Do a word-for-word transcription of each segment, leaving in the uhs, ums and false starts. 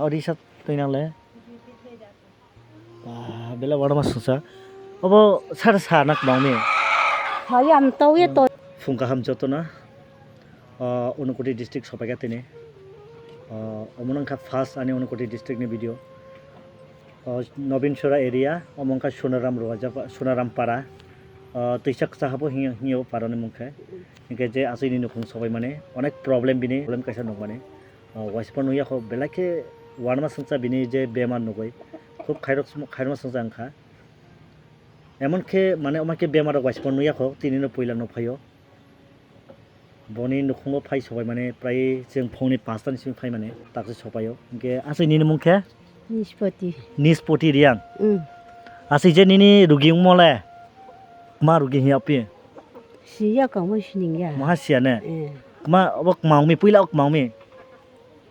O risa twi nang le. Ba, bela warma sungsa. Obo sar sa nak bang mi. Hayam tau ye to. Phung kaham joto na. Ah, Unakoti district sopai ka tini. Ah, omo nang kha first ani Unakoti district ni video. Ah, Nobin Sora area, omo wng kha Sonaram Roja, Sonaram Para. Ah, twisa kwchak habo hing-, hinyo para ni mung khe. Hinkhe je aswk ni nukhung sobai mani, onek problem bini, problem kaisa nuk mani. Ah, waisa phano nukya kho, belai khe warma sungsa bini je bemar nugwi. Khub khairok sm-, khairma sungsa wng kha. Emon khe mane omo khe bemar rok waisa phano nukya kho, tini no puila nuk phaio. Boni nukhungo phai sobai mane prai chwng phone ni pasta ni simi phai mane taksa sopaio. Hinkhe aswk nini mung khe? Nispoti. Nispoti Riang. Mm. Aswk je nini rugi wngmo le? Ma rugi hiya pi? Siya kamo siningya. Maha siya ne? Eh. Ma obo kma wngmi, puila ok kma wngmi?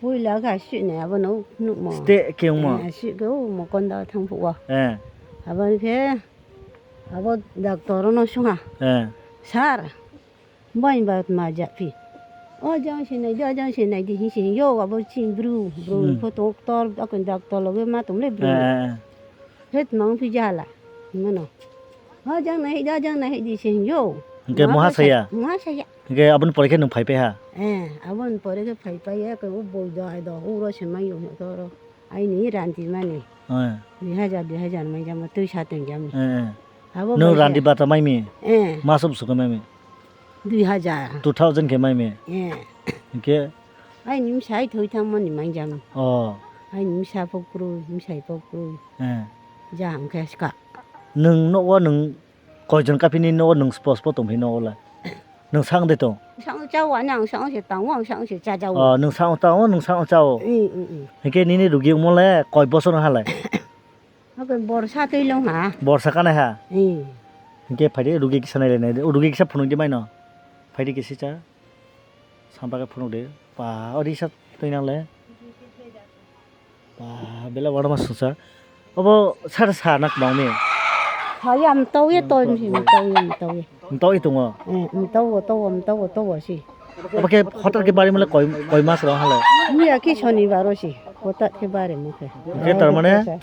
Puila kha sini abo no nukmo. Ste ke wngmo? Eh, si ke o mo konda thang phuwa. Eh. Abo khe, abo doctor no sungha. Eh. Sir, bai ba ma ja phi. O jang se nai di, o jang se nai di, hi se yo, abo ching bru, bru Hmm. pho tok tor, akon doctor loge ma tum le bru. Eh, eh, eh. Het mang phi jala. Mano. O jang nai di, o jang nai di se yo. Hinkhe Ma moha pha saya? Moha saya. Hinkhe aboni pore khe nwng phai phai ha? Eh, aboni pore khe phai phai ya, khe o boi do ai do, uro se mai yo to ro. Aini randi mani. Eh. Dui hajar, dui hajar mai jamo, twi sa tong jamo. Eh, eh. Abo Nwng bai randi se. Bata mai mi? Eh. Masom suka mai mi? Dui hajar. Two thousand khe mai mi? Eh. Hinkhe? Aini msai thoi thang mani mai jamo. Oh. Aini msa pok kroi, msai pok kroi. Eh. Ja hwnkhe ska. Nwng nogo nwng Koijon kaphini nogo nwng spo spo tongphi nogo le? Nwng sakno de tong? Sakno chao, ani ang sakno se tango, ang sakno se chajao. Oh, nwng sakno tango, nwng sakno chao. Mm, mm, mm. Hinkhe nini rugi wngmo le koi bosor wngha le? Oke, borsa twi long ha. Borsa kanai ha? Mm. Hinkhe phaidi rugi kisa nai le nai de. O rugi kisa phunuk di maino. Phaidi kisa cha. Sampake phunuk de. Ba, o risa twi nang le. Ba, bela warma sungsa. Obo sar sa nak bang mi? Saya mtau ye to, mtau ye, mtau ye. Mtau ye tongo? Eh, mtau wo, to wo, mtau wo, to wo si. Obo khe hotel khe bari mole koi, koi mas rong hale? Miya ki shonibar o si. Hotel khe bari mo khe. Khe tar mane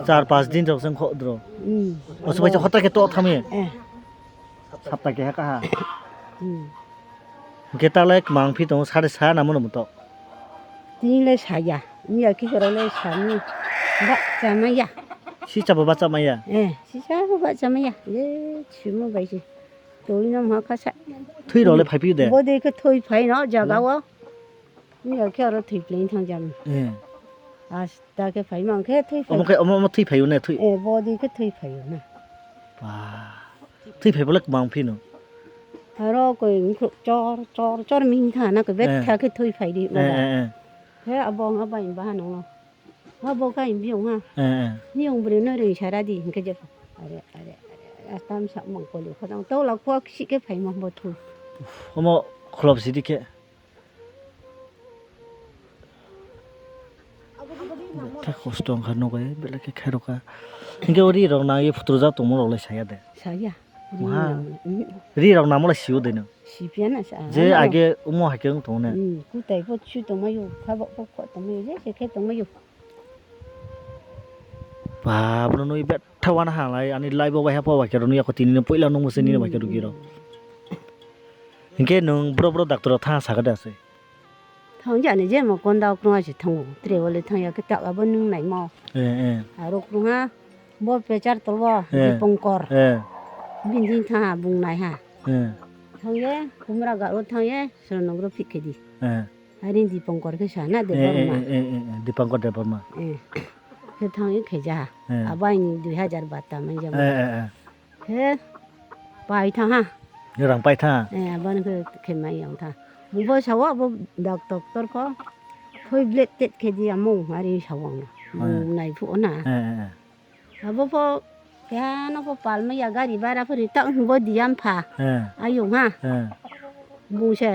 char pas din rok seng kho dro. Hmm. Oso bai hotel khe to thami? Eh. Sapta keha kaha. Hmm. Hwnkhe talai kwmang phi tongo, sade sa namo namo to. Tini le saya, miya kiphilrok le sami ba chamaya. Si chabo ba chamaya? Eh, si chabo ba chamaya. Le, simo bai si. Toi no ma kha sa. Thwi rok le phai phi de? Bo de khe thwi phai no jaga o. Miya khe aro thwi pleng thang jam. Eh. As Ta khe phai mang khe thwi phai. Omo khe, omo, omo thwi phaio ne, thwi? Eh, body khe thwi phaio na. Ba. Thwi phai bole kwmang phino. Aro koi wngkhe chor, chor, chor ming tha na khe, eh, betha khe thwi phai di, eh, eh, eh. He abo wng bai bahan wng. Abo kai biyong ha. Eh, eh. Niyong bwrwi no ring sara di hwnkhe je. Are, are, are, are. Astam sak mang koli khodang. Tola khok si khe phai mang bo thu. Uf, omo khulop si di khe. Betha kosto wngkha nogo, belai khe khairokha. Hinkhe o ri rok nangwi phutrujak tongma rok lai saya de? Saya. Maha? Ri rok nangma lai sio de nang? Sipiyana sa. Je age omo hai khe wng tongo ne? Hmm, kutai po chu tongmayo, khabok po kho tongmayo, je se khe tongmayo. Ba, bono nui betha wana halai, ani live o waiha po waikhe rw nui ako tini no puila nungmo se nini waikhe rw giro. Hinkhe nwng bro bro doctor o tha sakha de ase? Thang jani je mo konda okno ase thango. Tre wale thang ya khe tak abo nwng nai mo. Eh, eh. Aro krungha bo pechar tolbo, eh, Dipongkor. Eh. Bini tha bung nai ha. Eh. Thang ye kumra ga o thang ye sonography khe di. Eh. Harini Dipongkor khe sana de, eh, eh, Borma. Eh, eh, eh, eh, Dipongkor Debbarma. Eh. Khe thang ye khe ja. Eh. Abo aini dui hajar bata man jamo. Eh, eh, eh. He, pai tha ha. Rang pai tha. Eh, aboni khe, khe mai yang tha. Bo sawa bo dak doctor pho. Thoi blade tet khe di amung, ari sawa ang. Bo, eh, nai phu na. Eh, eh, eh. Abo pho, khe no pho pal mai ya gari bara pho ri ta bo di am pha. Eh. Ayung ha. Eh. Bo se.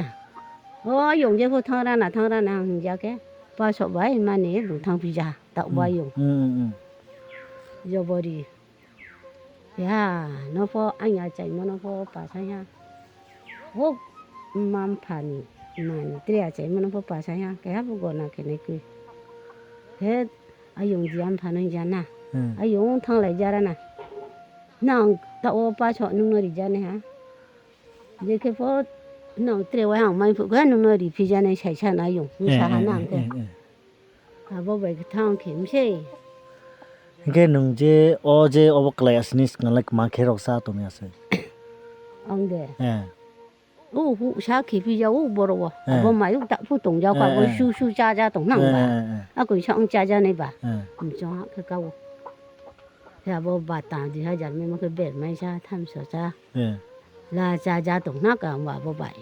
O ayung je pho thang rana, thang rana ang ja khe. Pa sok bai mani bo thang phi ja. Ta, hmm, ba ayung. Hmm, hmm, hmm. Jobori. Ya, no pho ang ya chaimo no pho pasai ha. Hok, mam phani, mani, tre ya chaimo no pho pasai ha. Keha bo gona khenai kwi. He, ayung diyan phano hinjana. Hmm. Ayung thanglai jarana. Nang ta o pa so nungno rijani ha. Jekhe po nang tre wai ang mai phuga nungno ri phijani sai sa na ayung. Eh, sa ha eh, nang eh, ko. Eh, eh. Abo bai khe thang khe mse. Hingke nung je o je obo klai asini swngalai kwma khe rok cha tongya se. Ang de. Eh. O hu sa khe phija o boro o. Eh. Abo mayuk ta phu tong ja kha, eh, abo eh, su su cha ja tong nang ba. Eh, eh, eh. Ako sa ang cha ja nai ba. Eh. Mchong ha khe ka o. Ya bo ba ta di hajar me mo khe ber mai sa tham so cha. Eh. La cha ja tong na ka wa bo bai.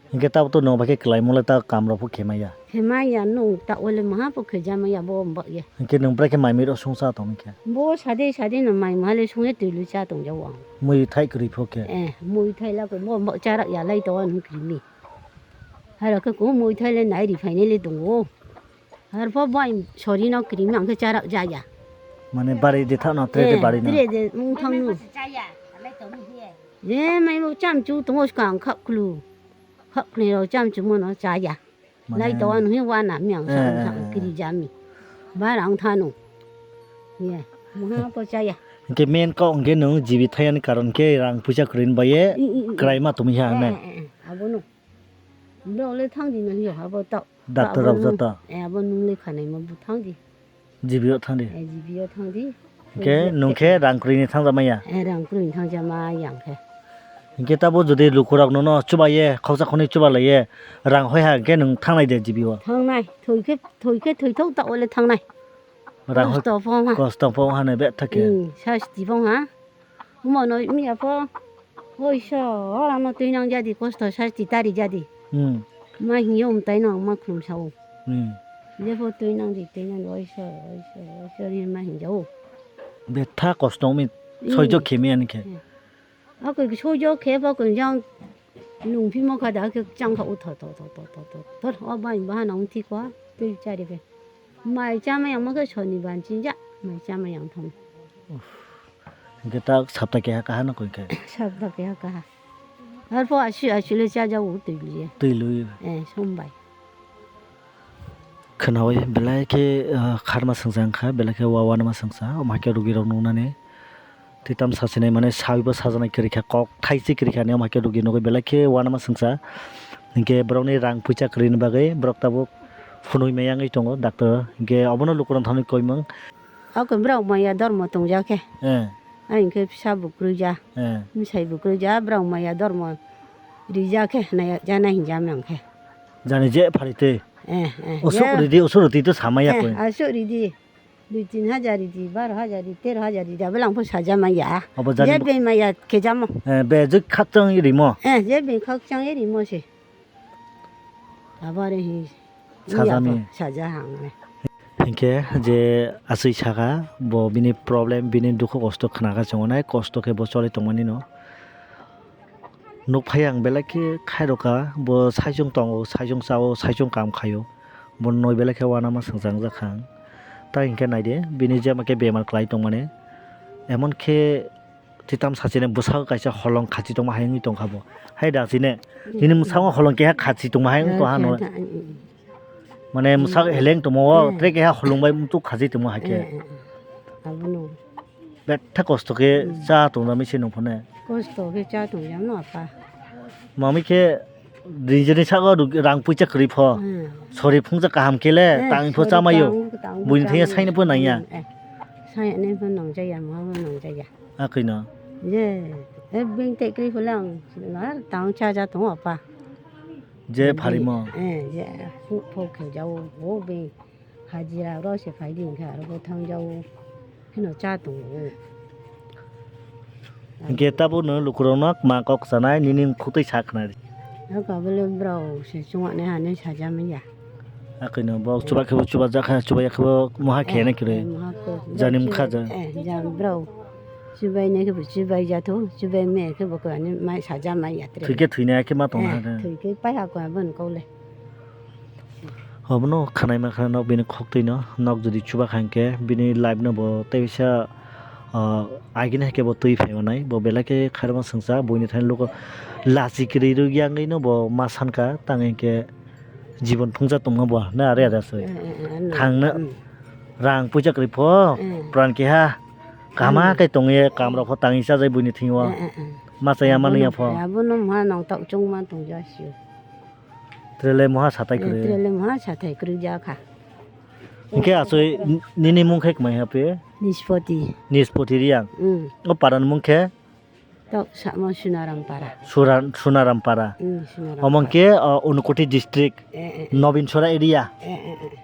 Hingke tabuk to nwng bai khe kwlai mole ta kam rok pho khe maya. Khe maya nwng ta ole maha pho khe ja maya bo mbak ye. Hingke nwng bwrai khe mai mui rok sung cha tong khe. Bo sade sade no mai maha le sung ye twi lu cha tong ja wang. Mui thai kwrwi pho khe. Eh, mui thai la ko bo mbak cha rak ya lai to nwng kri mi. Hai rak khe ko mui thai le nai ri phai ne le tong o. Har pho bai sori no kri mi ang khe cha rak ja ya. Mane bari de tha no tre de, eh, bari no. Tre de mung thang no. Je mai bo cham chu tong o skang kha klu. Khakni rok cham chumano chaya. Mane lai to an hi wana mi ang eh, sang eh, sang eh, kiri jami. Bar ang thanu. Ye, mungha ko chaya. Hingke main kok hingke nwng jibi thayani karon khe rang puisa kwrwini baye. I, i, i, i. Kwrai ma tumi ha eh, ne. Eh, eh, abono. Bro le thang di no hiyo abo to. Doctor abo rok nung, joto. Eh, abo nung le khanai mo bu thang di. G B o thang di. Eh, G B o thang di. Hingke nwng khe rang kwrwini thang jama ya? Eh, rang kwrwini thang jama ya hingke. Hingke tabo jodi lukurok nono chuba ye, khoksa khonwi chuba lai ye, rang hoi ha hingke nwng thang nai de G B o? Thang nai. Thoi khe, thoi khe thoi thok ta ole thang nai. Rang hoi kosto phong ha. Kosto phong ha ne betha khe. Hmm, sasti phong ha. Omo no miya pho, oiso, orano twi nang jadi, kosto sasti tari jadi. Hmm. Ma hiyo umtai no ma khum sao. Hmm. Jepho twi nang di, twi nang di, oiso, oiso, oiso, ni ma hinjao. Betha kosto mi hmm, soijo khemi ani khe. Hmm. Ako soijo khe pho kun jang. Nung phimo kha da khe chang kha o tho tho tho tho tho tho tho o bai bahana ong thi kwa twi chari be mai chama yang ma khe soni ban chin ja mai chama yang thang. Uff. Hingke ta sapta keha kaha no koi khe. Sapta keha kaha. Har pho asu asu le cha ja o twi li. Twi lui. Eh, som bai. Khwnaui belai khe, ah, kharma swngsa wngkha, belai khe wa-, wanama swngsa, omo hai khe rugirok nuknani. Twitam sachinai mane sawibo sajaknai kwrwikha, kok thaisi kwrwikha, ani omo hai khe rugi nukgwi belai khe wanama swngsa. Hinkhe borokni rang puisa kwrwini bagwi borok tabuk phunui maya wngwi tongo doctor, hinkhe obono lukurok thani koimung. Ako borok maya dormo tongjak khe. Eh. Ang khe bwsa bukrui ja, eh, bwsai bukrui ja, borok maya dormo rijak khe, naiya jana hinjak mangkhe. Jani je phari twi. Eh, eh, usuk ya. Ridi, usuk ridi to sama ya eh, koi. Asuk ridi. Dui tin hajar ridi, baro hajar ridi, tero hajar ridi, abelangpho sajama ya. Abo jani je bo- beng maya khe jamo. Eh, be je khakchang rimo. Eh, je beng khakchang rimo se. Abare hi. Sajami. Iya, saja hang ne. Hinkhe je asui saka, bo bini problem, bini dukhu kosto khna kha chwng nai, kosto khe bo choli tongmani no. Nuk phai ang belai khe khairokha, bo saichung tongo, saichung chao, saichung kam khaio. Bo noi belai khe wanama swngchang jak kha ang. Ta hinkhe naide, bini jema khe bemar kwlai tongmani. Emon khe Twitam sachine bwsao kaisa holong khachi tongma hai wngwi tongkha bo. Hai da chine, nini mwsao holong keha khachi tongma hai wngwi tongha no. Mane mwsao heleng tongma o, eh, tre keha holong bai muitu khachi tongma hai khe. Eh, eh, eh. Abono. Betha kosto khe cha tongda mi se nung phone. Kosto khe cha tong ya no apa. Mami khe Rijini sago rang puisa kwrwi pho. Hmm. Sori phungsa kaham khe le, eh, tangwi pho sori chamaio. Tang, tang buini thangya chamaio. Saini pho nangya. Hmm, eh. Saini pho nangjaya, ma pho nangjaya. Akhwino. Je, eh, beng tei kwrwi pho le ang, na tang cha cha tongo apa. Je pharimo. Eh, je, pho khe jao, bo beng. Hajira rok se phai di hwnkhe aro bo thang jao. Hino cha tongo. Hinkhe tabukno lukurokno ma kok sanai nini khutui sa khna di. Abo le bwrok se chungo nai hinwi sajama ya. Akhwino bo chuba khe bo chuba jakha, chuba ya khe bo moha khe nai kwrwi. Eh, moha khe. Jani mkha ja. Eh, jang bwrok. Chubai nai khe bo chubai ja thu, chubai me khe bo kwani mai sajama ya tre. Thwi khe thwinai khe ma tong ha. Eh, thwi khe pai ha kwa bon kok le. Obono khwnaima khe nok bini khoktwi no, nok jodi chuba kha hinkhe bini life no bo teisa, ah, agini hai khe bo twi phai manai, bo belai khe khairokma swngchar, buini thani luku lachi kwrwi rwgwi yangwi no bo ma sankha, tang hinkhe Jibon phungsa tongma bo na are are asoi. Eh, eh, eh, ano. Thangna. Hmm. Rang puisa kwrwi pho, eh, pran keha kaham, hmm, khe tongye, kam rok pho tangwi chajai buini thingo. Eh, eh, eh. Ma chaya ma nungya pho. Abono, abono ma nong tok chungma tongja sio. Trele moha satai, eh, kwrwi. Trele moha satai kwrwi ja kha. Hinkhe asoi n-, nini mung khe kwmai hape? Nispoti. Nispoti Riang. Hmm. O paran mung khe? Tok samo Sunaram Para. Suran-, Sunaram Para. Hmm, Sunaram Para. Omo khe, o, Unakoti district, eh, eh, eh. Nobin Sora area. Eh, eh, eh.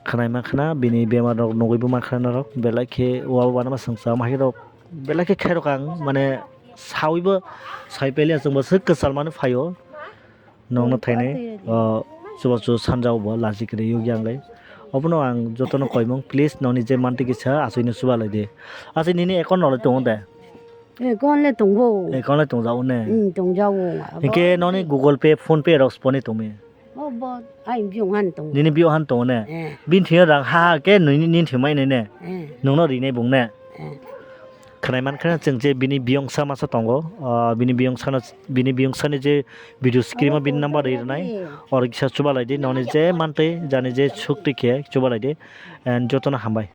Khwnaima khwna, bini bemar rok nugwi bo ma khwna norok, belai khe wabo wanama swngchar ma hai rok, belai khe khairok ang, mane, sawibo, sai pele chwngbo swk kwchal mani phaio. Nokno thainai, o, chubachu sanjao bo lachi kwrwi yokya ang lai. Obono ang jotono koimung, please, nokni je mantwi kisa, asoino chuba lai di. Asoi nini account no lai tongo de? Account le tongo. Account le tongjago ne? Hmm, tongjago. Hinkhe nokni Google Pay, PhonePe rok siponi tongmi? O bo, ai biyong han tongo. Nini biyong han tongo ne? Eh. Bini thwiyo rang ha ha khe nini, nini thwi mai nai ne? Eh. Nokno rinai bung ne? Eh. Khwnai mankha chwng je bini biyongsa masa tongo, ah, bini biyongsano, bini biyongsani je video screen o bini number ri rwnai, oro kisa chuba lai di, nokni je mantwi jani je sukti khe chuba lai di, and jotono hambai.